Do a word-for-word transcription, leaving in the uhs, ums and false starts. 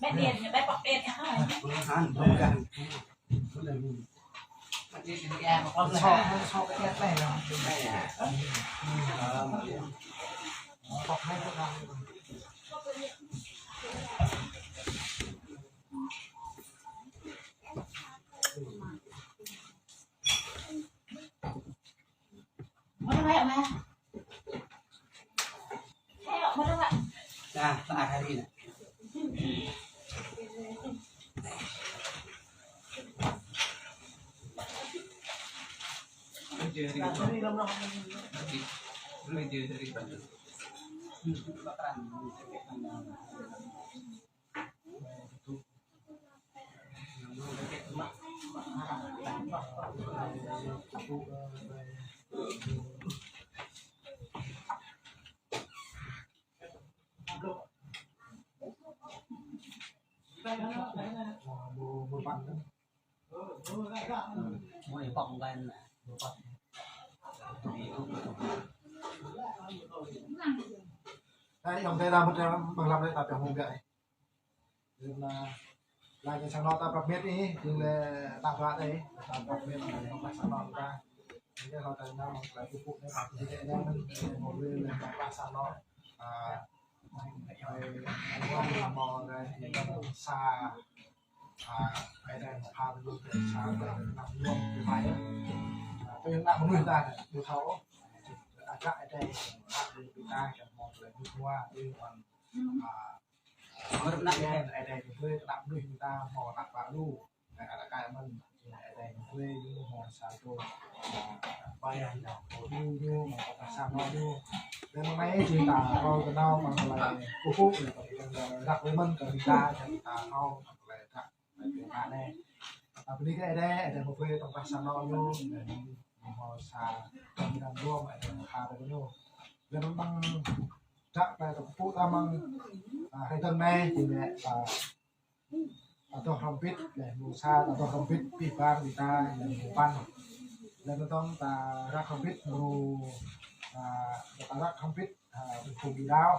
Bếp điện, bếp bật điện hả? Đấy, ông thấy ra một trăm bằng lòng đấy, ta phải hùng biện. Nên là, là cái sang nó ta bật miết đi, thì là ta thoát đấy, ta bật miết là nó phải sang nó ta. Thế là ta nó mà phải phục vụ, nó phải như thế, nó, nó, nó, nó, nó, nó, nó, nó, nó, nó, nó, Ơi, ơi, ơi, mơ̆ anai, sa, a, ơi, anai, pha, lu, sa, năm, năm, năm, năm, năm, mười ta, được không? Ada, ada, ada, kita, kan, mơ̆, lu, dua, lu, a, mơ̆, anai, anai, anai, lu, năm, mười ta, mơ̆, năm, ba, lu. Anai, anai, anai, mơ̆n, anai, anai, mơ̆n, mơ̆, sa, lu, a, ba, ya, ya, lu, lu, mơ̆, sa, lu, lu. Anai, mơ̆, anai, či ta, lu, kơnau, mơ̆, anai, kuku, anai, ră, lu, mơ̆n, kơ, kita, či ta, lu, mơ̆, anai, ră, anai, anai, anai. Tapi anai, anai, anai, mơ̆, anai, tong, sa, lu, lu, anai, mơ̆, sa, lu, lu, mơ̆, anai, ha, lu, lu. Anai, mơ̆n, ră, anai, kuku, ta, mơ̆n, a, hai, tong, anai, či, anai, a, Adoh hrŏm bĭt, leh mrô sa, adoh hrŏm bĭt, pih bang, ƀing ta, leh mrô păn. Leh anŭn tong ta răk hrŏm bĭt, mrô, a, ta răk hrŏm bĭt, a, ƀing phung ƀing đaŏ.